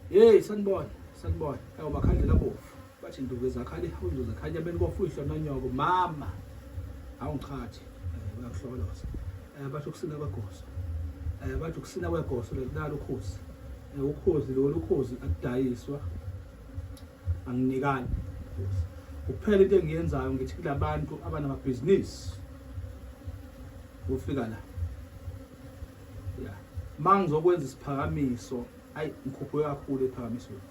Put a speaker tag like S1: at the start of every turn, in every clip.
S1: Hey sanibona, sanibona. Awu makhandlela abovu. Bathi induku ezakhala ihundo zakhanya beni kofuhla nonyoko mama. Awungichathi. Eh uyakuhlokoloza. Eh bathi ukusina kwegoso. Eh bathi ukusina kwegoso lekunalo ukhozi. Eh ukhozi lo ukhozi akudayiswa. Anginikani. Kuphela into engiyenzayo ngithi kulabantu abanamabhizinisi ufika la ya mangizokwenza isiphakamiso ayi ngikhuphuke kakhulu ephakamisweni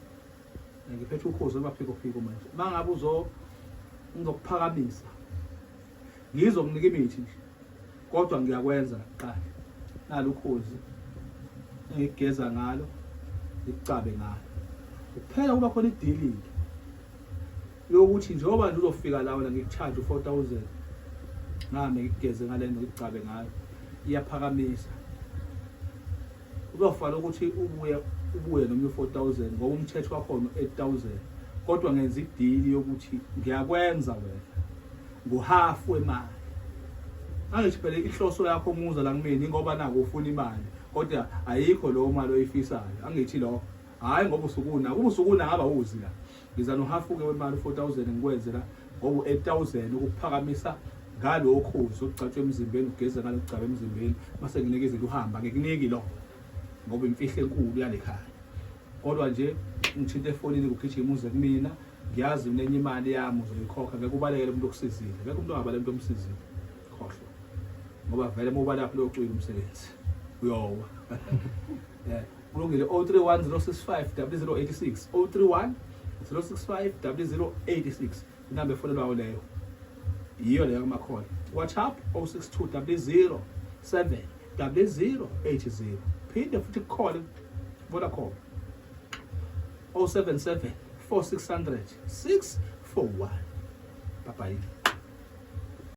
S1: ngiphethe ukhozi olumaphikophiko manje mangabe uzo ngizokuphakamisa ngizokunika imithi nje kodwa ngiyakwenza kuqala nalo ukhozi engigeza ngalo ngikucabe ngalo kuphela kuba khona idili yokuthi njengoba nje uzofika la wena ngikucharge u-4000 ngihambe ngikugeze ngale nto ngikucabe ngayo iyaphakamisa kuzofanele ukuthi ubuye ubuye noma u-4000 ngoba umthetho wakhona u-8000 kodwa ngenza idili yokuthi ngiyakwenza wena nguhafu wemali angithi phela inhloso yakho muza la kumina ingoba naku ufuna imali kodwa ayikho leyo mali oyifisayo angithi lokho hhayi ngoba usukuna kuba usukuna ngaba uzi la ngiza nohafu-ke wemali u-4000 ngikwenze la ngoba u-8000 ukuphakamisa ngalokhu uzogcatshwa emzimbeni ugeze ngalokhu gcaba emzimbeni mase nginikezile uhamba ngikuniki lo ngoba imfihlo enkulu yale khaya kodwa nje ngithinta efonini kugijima uze kumina ngiyazi mina enye imali yami uzoyikhokha ngeke ubalekele umuntu okusizile ngeke umuntu ongabalekela umuntu omsizile khohlwa ngoba vele uma ubalapha locwila umsebenzi uyowa yeah kulungile 031 065 0086 031 065 0086 inamba efonelwayo leyo yiyo leyo kumakhona WhatsApp 062 00 7 0080 phinde futhi kukhona Vodacom 077 4600 641 bye bye.